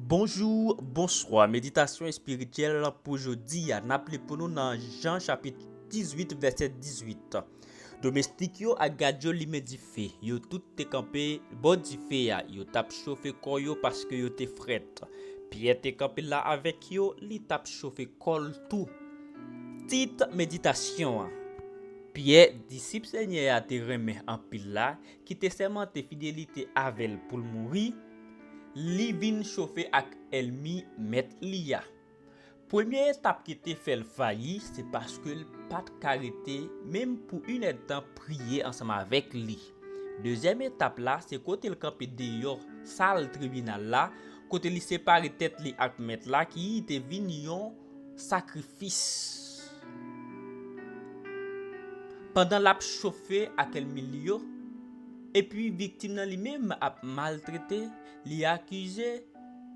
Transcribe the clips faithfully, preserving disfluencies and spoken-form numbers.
Bonjou, bonswa. Meditasyon espirityèl pou jodi a. N ap li pou nou nan Jan chapit dizuit, vèsè dizuit. Domestik yo ak gad yo limen dife. Yo tout te kanpe bò dife a. Yo t ap chofe kò yo paske yo te frèt. Pyè te kanpe la avèk yo, li t ap chofe kò l tou. Tit meditasyon an. Pyè, disip Senyè a te renmen anpil la, ki te sèmante fidelite avè l pou l mouri, li vin chofe ak ènmi Mèt li a. Premye etap ki te fè l fayi, se paske l pa t ka rete menm pou inèdtan priye ansanm avèk li. Dezyèm etap la, se kote l kanpe deyò sal tribinal la, kote li separe tèt li ak Mèt la ki te vin yon sakrifis. Pandan l ap chofe ak ènmi li yo, epi viktim nan li menm ap maltrete, li akize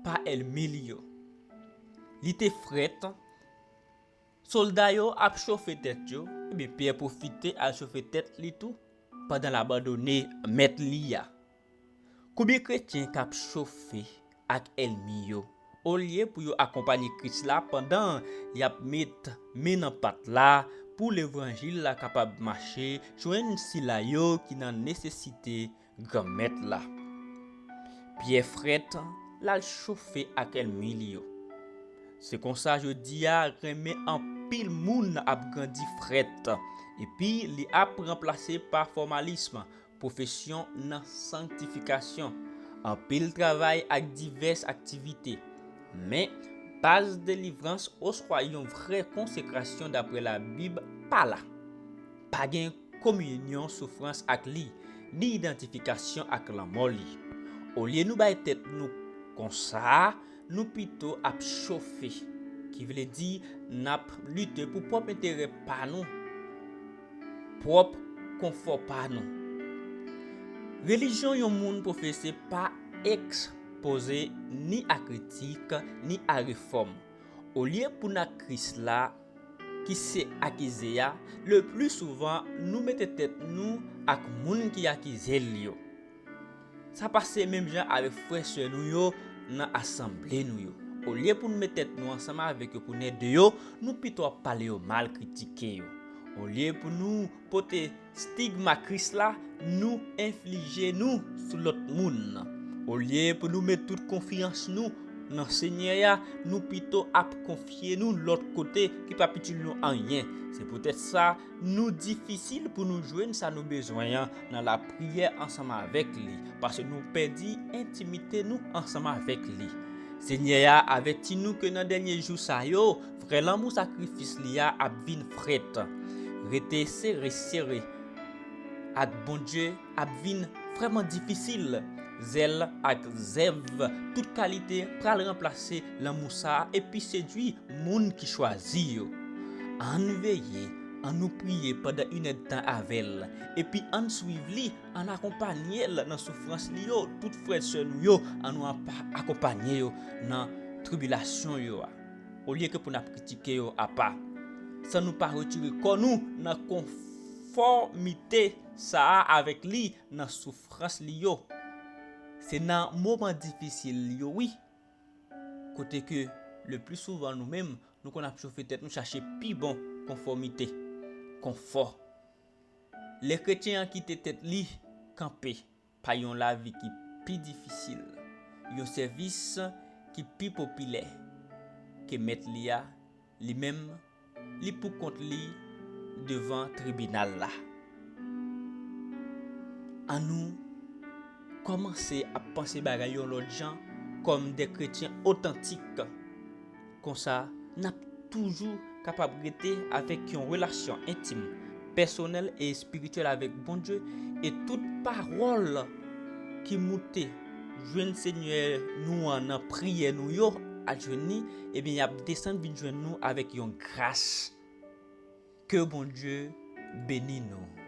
pa ènmi li yo. Li te frèt, sòlda yo ap chofe tèt yo, ebyen Pyè pwofite al chofe tèt li tou pandan l abandone Mèt li a. Konbyen kretyen k ap chofe ak ènmi yo, olye pou yo akonpanye Kris la pandan y ap met men nan pat la pou levanjil la kapab mache jwenn sila yo ki nan nesesite Granmèt la? Pyè frèt, l al chofe ak ènmi li yo. Se konsa jodi a, renmen anpil moun ap grandi frèt, epi li ap ranplase pa fòmalism, pwofesyon nan sanktifikasyon, anpil travay ak divès aktivite. Men, baz delivrans oswa yon vrè konsekrasyon dapre Labib pa la. Pa gen kominyon soufrans ak li, ni idantifikasyon ak lanmò li. Olye nou bay tèt nou konsa, nou pito ap chofe, ki vle di n ap lite pou pwòp enterè pa nou, pwòp konfò pa nou. Relijyon yon moun pwofese pa ekspoze ni a kritik, ni a refòm. Olye pou n ak Kris la, ki se akize a, le pli souvan nou mete tèt nou ak moun ki akize l yo. Sa pase menm jan avèk frè sè nou yo nan asanble nou yo. Olye pou nou met tèt nou ansanm avèk yo pou n ede yo, nou pito ap pale yo mal, kritike yo. Olye pou nou pote stigma Kris la, nou enflije nou sou lòt moun. Olye pou nou met tout konfyans nou nan Senyè a, nou pito ap konfye nou lòt kote ki p ap itil nou anyen. Se poutèt sa, nou difisil pou nou jwenn sa nou bezwen an nan lapriyè ansanm avèk li, paske nou pèdi entimite nou ansanm avèk li. Senyè a avèti nou ke nan dènye jou sa yo, vrè lanmou sakrifis li a ap vin frèt. Rete sere, sere ak Bondye ap vin vrèman difisil. Zèl ak zèv tout kalite pral ranplase lanmou sa a epi sedwi moun ki chwazi yo. Ann veye, ann nou priye pandan inèdtan avè l, epi ann swiv li, ann akonpanye l nan soufrans li yo. Tout frè sè nou yo, ann nou apa-, akonpanye yo nan tribilasyon yo a. Olye ke pou n ap kritike yo apa, san nou pa retire kò nou nan konfòmite sa a avèk li nan soufrans li yo. Se nan moman difisil yo, wi, kote ke le pli souvan nou menm, nou konn ap chofe tèt nou chache pi bon konfòmite, konfò. Lè kretyen an kite tèt li kanpe pa yon lavi ki pi difisil, yon sèvis ki pi popilè ke mèt li a, li menm, li pou kont li devan tribinal la. Ann nou kòmanse ap panse bagay yon lòt jan kòm de kretyen otantik. Konsa, n ap toujou kapab rete avèk yon relasyon entim, pèsonèl e espirityèl avèk Bondye, e tout pawòl ki moute jwenn Senyè nou an nan priyè nou yo al jwenn li, ebyen, y ap desann vin jwenn nou avèk yon gras. Ke Bondye beni nou.